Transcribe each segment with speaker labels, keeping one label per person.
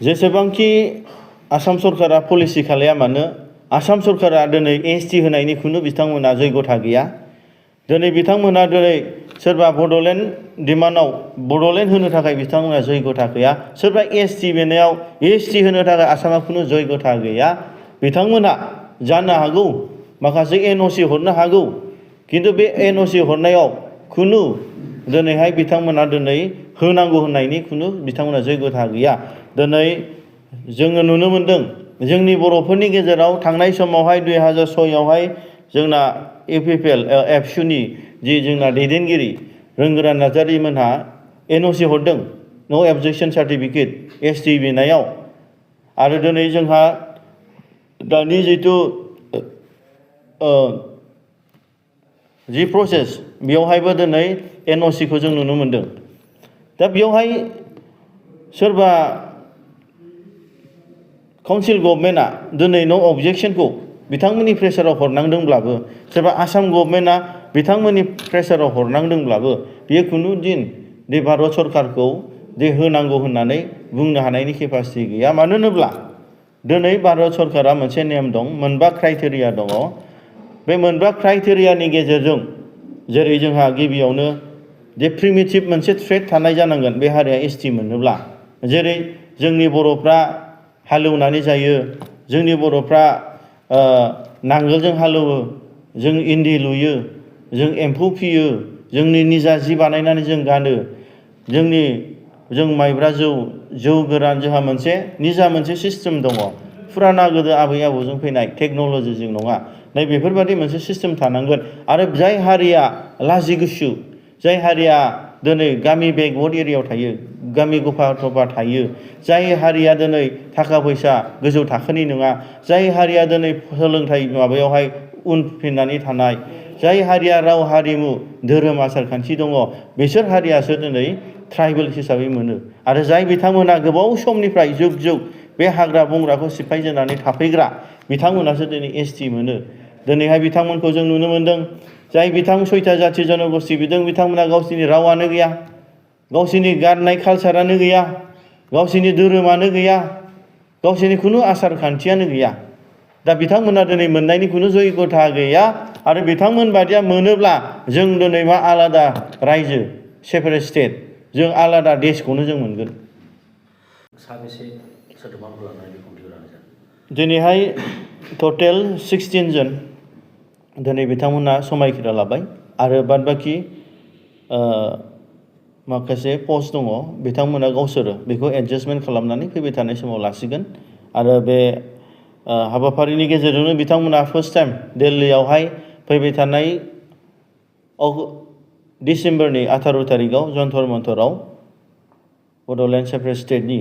Speaker 1: जेसेबांखि आसाम सरकारा पलिसि खालाया मानो आसाम सरकारा दिनै एसटि होनायनि खुनु बिथांमोना जयगथा गैया। दिनै बिथांमोना दिनै सोरबा बड'लेण्ड डिमान्डआव बड'लेण्ड होनो थाखाय बिथांमोना जयगथा गैया। सोरबा एसटि बेनायाव एसटि होनो थाखाय आसामा खुनु जयगथा गैया। बिथांमोना जानो हागौ माखासे एनअसि हरनो हागौ, किन्तु बे एनअसि हरनायाव खुनु दिनैहाय बिथांमोना दिनै होनांगौ होननायनि खुनु बिथांमोना जयगथा गैया। दिनै जोङो नुनो मोनदों जोंनि बर'फोरनि गेजेराव थांनाय समावहाय 2006आवहाय जोंना इउपिपिएल एबसुनि जि जोंना दैदेनगिरि रोंगोरा नार्जारि मोनहा एनअसि हरदों, नो अबजेक्शन सार्टिफिकेट एसटि बिनायाव। आरो दिनै जोंहा दानि जिथु जि प्रसेस बेयावहायबो दिनै एनअसिखौ जों नुनो मोनदों। दा बेयावहाय सोरबा काउन्सिल गभर्नमेन्टआ दिनै नो अबजेक्शनखौ बिथांमोननि प्रेसाराव हरनांदोंब्लाबो, सोरबा आसाम गभर्नमेन्टआ बिथांमोननि प्रेसाराव हरनांदोंब्लाबो बेयो खुनु दिन दे भारत सरकारखौ दे होनांगौ होननानै बुंनो हानायनि केपासिटि गैया। मानो होनोब्ला दिनै भारत सरकारा मोनसे नेम दं, मोनबा क्राइटेरिया दङ। बे मोनबा क्राइटेरियानि गेजेरजों जेरै जोंहा गिबियावनो जे प्रिमिटिभ मोनसे थ्रेड थानाय जानांगोन बे हारिया एसटि मोनोब्ला। जेरै जोंनि बर'फ्रा हालेवनानै जायो, जोंनि बर'फ्रा नांगोलजों हालेवो, जों इन्दि लुयो, जों एम्फौ फियो, जोंनि निजा जि बानायनानै जों गानो, जों माइब्रा जौ गोरान जोंहा मोनसे निजा मोनसे सिस्टेम दङ। फुराना गोदो आबै आबौजों फैनाय टेक्न'लजिजों नङा। नै बेफोरबायदि मोनसे सिस्टेम थानांगोन। आरो जाय हारिया लाजि गुसु, जाय हारिया दिनै गामि बेकवार्ड एरियायाव थायो, गामि गफा थफा थायो, जाय हारिया दिनै थाखा फैसा गोजौ थाखोनि नङा, जाय हारिया दिनै सोलोंथाइ माबायावहाय उनफिननानै थानाय, जाय हारिया राव हारिमु धोरोम आसार खान्थि दङ, बिसोर हारियासो दिनै ट्राइबेल हिसाबै मोनो। आरो जाय बिथांमोना गोबाव समनिफ्राय जुग जुग बे हाग्रा बंग्राखौ सिफायजेननानै थाफैग्रा बिथांमोनासो दिनै एसटि मोनो। दिनैहाय बिथांमोनखौ जों नुनो मोनदों, जाय बिथां 6था जाथि जनगोष्ठी बिदों बिथांमोना गावसिनि रावानो गैया, गावसिनि गाननाय कालसारानो गैया, गावसिनि धोरोमानो गैया, गावसिनि खुनु आसार खान्थियानो गैया। दा बिथांमोना दिनै मोननायनि खुनु जयगथा गैया। आरो बिथांमोन बादिया मोनोब्ला जों दिनै मा आलादा रायजो, सेपारेट स्टेट, जों आलादा देशखौनो जों मोनगोन।
Speaker 2: साबेसे सोद्रोमाफोर लानानै बे कमिटिखौ लानाय जादों?
Speaker 1: दिनैहाय टटेल 16 जन दिनै बिथांमोना समायखिरा लाबाय। आरो बाद बाखि माखासे पस्ट दङ, बिथांमोना गावसोरो बेखौ एडजास्टमेन्ट खालामनानै फैबाय थानाय समाव लासिगोन। आरो बे हाबाफारिनि गेजेरजोंनो बिथांमोना फार्स्ट टाइम दिल्लीयावहाय फैबाय थानाय डिसेम्बरनि 18 तारिखआव जन्तर मन्तराव बड'लेण्ड सेपारेट स्टेटनि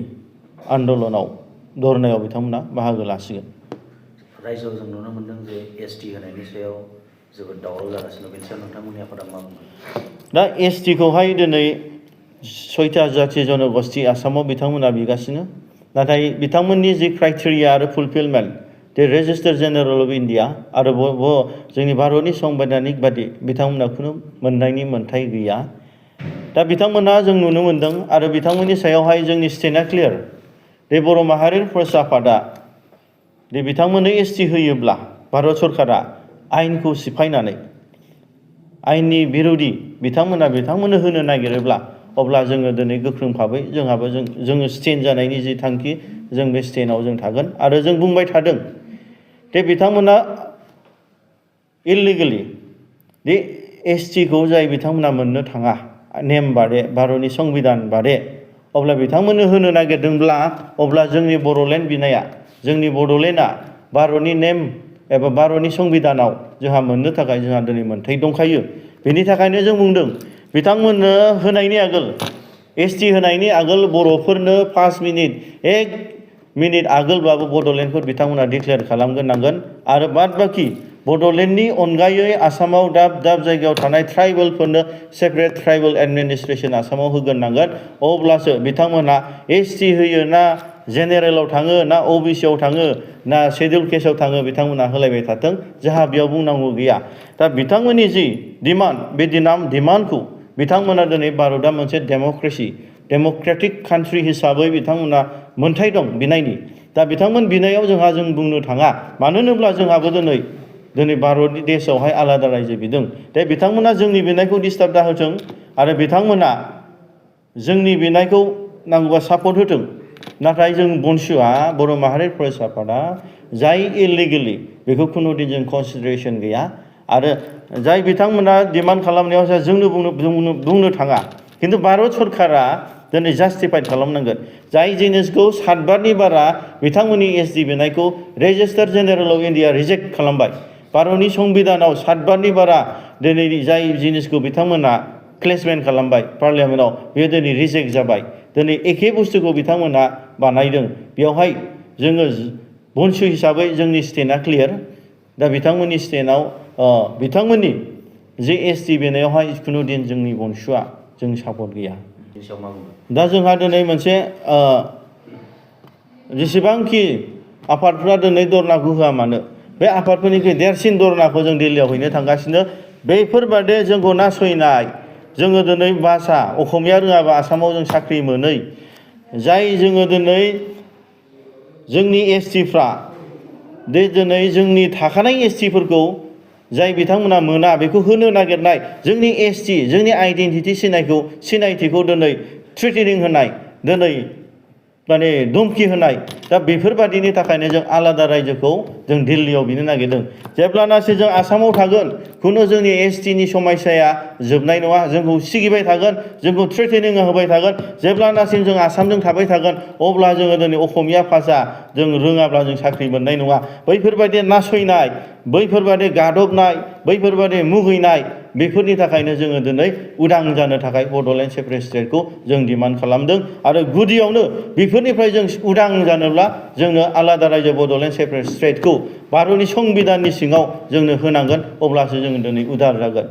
Speaker 1: आन्दलनाव धरनायाव बिथांमोना बाहागो लासिगोन।
Speaker 2: रायजोआव जों नुनो मोनदों जे एसटि होनायनि सायाव जोबोद दावराव जागासिनो, बेनि सायाव नोंथांमोननि आफादा मा बुङो?
Speaker 1: दा एसटिखौहाय दिनै 6था जाथि जनगोष्ठी आसामाव बिथांमोना बिगासिनो। नाथाय बिथांमोननि जि क्राइटेरिया आरो fulfilment, the registrar general of India आरो जोंनि भारतनि संबिधानिक बादि बिथांमोना खुनु मोननायनि मोन्थाय गैया। दा बिथांमोना जों नुनो मोनदों आरो बिथांमोननि सायावहाय जोंनि स्टेटआ क्लियार। बे बर' माहारियारि फरायसा आफादा दे बिथांमोननो एसटि होयोब्ला भारत सरकारा आयेनखौ सिफायनानै आयेननि बिरोधि बिथांमोननो होनो नागिरोब्ला अब्ला जोङो दिनै गोख्रों भाबै जोङो स्टेन्ड जानायनि जि थांखि जों बे स्टेन्डआव जों थागोन। आरो जों बुंबाय थादों दे बिथांमोना इललिगेलि दे एसटिखौ जाय बिथांमोना मोननो थाङा नेम बादे भारतनि संबिधान बादे, अब्ला बिथांमोननो होनो नागिरदोंब्ला अब्ला जोंनि बड'लेण्ड बिनाया, जोंनि बड'लेण्डआ भारतनि नेम एबा भारतनि संबिधानाव जोंहा मोननो थाखाय जोंहा दिनै मोन्थाय दंखायो। बेनि थाखायनो जों बुंदों बिथांमोननो होनायनि आगोल, एसटि होनायनि आगोल बर'फोरनो 1 मिनिट आगोलबाबो बड'लेण्डखौ बिथांमोना डिक्लेयार खालामग्रोनांगोन। आरो बाद बाखि बड'लेण्डनि अनगायै आसामाव दाब दाब जायगायाव थानाय ट्राइबेलफोरनो सेपारेट ट्राइबेल एडमिनिस्ट्रेसन आसामाव होग्रोनांगोन। अब्लासो बिथांमोना एसटि होयो ना जेनेरेलाव थाङो ना अबिसिआव थाङो ना शेड्युल केसआव थाङो बिथांमोना होलायबाय थाथों, जोंहा बेयाव बुंनांगौ गैया। दा बिथांमोननि जि डिमान्ड, बे डिमान्डखौ बिथांमोना दिनै भारतआ मोनसे डेम'क्रेटिक कान्ट्रि हिसाबै बिथांमोना मोन्थाय दं बिनायनि दा बिथांमोन बिनायाव जों बुंनो थाङा मानो होनोब्ला जोंहाबो दिनै भारतनि देशआवहाय आलादा रायजो बिदों दा बिथांमोना जोंनि बिनायखौ डिस्टार्ब दाहोथों आरो बिथांमोना जोंनि बिनायखौ नांगौबा सापर्ट होथों नाथाय जों बनसुआ बर' माहारि फरायसा आफादा जाय इलिगेलि बेखौ खुनुदिन जों कनसिडारेसन गैया आरो जाय बिथांमोना डिमान्ड खालामनायाव जोंनो बुंनो थाङा खिन्थु भारत सरकारा दिनै जास्टिफाइड खालामनांगोन जाय जिनिसखौ 7 बारनि बारा बिथांमोननि एसडि बिनायखौ registrar general of India reject खालामबाय भारतनि संबिधानाव 7 बारनि बारा दिनै जाय जिनिसखौ बिथांमोना क्लेसमेन्ट खालामबाय पार्लियामेन्टआव बेयो दिनै रिजेक्ट जाबाय दिनै एखे बुस्थुखौ बिथांमोना बानायदों बेवहाय जोङो बनसु हिसाबै जोंनि स्टेटआ क्लियार दा बिथांमोननि स्टेटआव बिथांमोननि जे एसटि बिनायावहाय खुनुदिन जोंनि बनसुआ जों सापर्ट गैया दा जोंहा दिनै मोनसे जेसेबांखि आफादफ्रा दिनै धरनाखौ होआ मानो बे आफादफोरनिख्रुइ देरसिन धरनाखौ जों दिल्लीयाव हैनो थांगासिनो बेफोरबादि जोंखौ नासयनाय जोङो दिनै भाषा असमिया रोङाबा आसामाव जों साख्रि मोनै जाय जोङो दिनै जोंनि एसटिफ्रा दिनै जोंनि थाखानाय एसटिफोरखौ जाय बिथांमोना मोना बेखौ होनो नागिरनाय जोंनि एसटि जोंनि आइडेन्टिटि सिनायथिखौ दिनै थ्रेटेनिं होनाय दिनै माने धमखि होनाय दा बेफोरबादिनि थाखायनो जों आलादा रायजोखौ जों दिल्लीयाव बिनो नागिरदों जेब्लानासि जों आसामाव थागोन खुनु जोंनि एसटिनि समस्याया जोबनाय नङा जोंखौ सिगिबाय थागोन जोंखौ थ्रेटेनिं होबाय थागोन जेब्लानासिम जों आसामजों थाबाय थागोन अब्ला जोङो दिनै असमिया भाषा जों रोङाब्ला जों साख्रि मोननाय नङा बैफोरबायदि नासयनाय बैफोरबायदि गादबनाय बैफोरबायदि मुगैनाय बेफोरनि थाखायनो जोङो दिनै उदां जानो थाखाय बड'लेण्ड सेपारेट स्टेटखौ जों डिमान्ड खालामदों आरो गुदियावनो बेफोरनिफ्राय जों उदां जानोब्ला जोंनो आलादा रायजो बड'लेण्ड सेपारेट स्टेटखौ भारतनि संबिधाननि सिङाव जोंनो होनांगोन अब्लासो जों दिनै उदार जागोन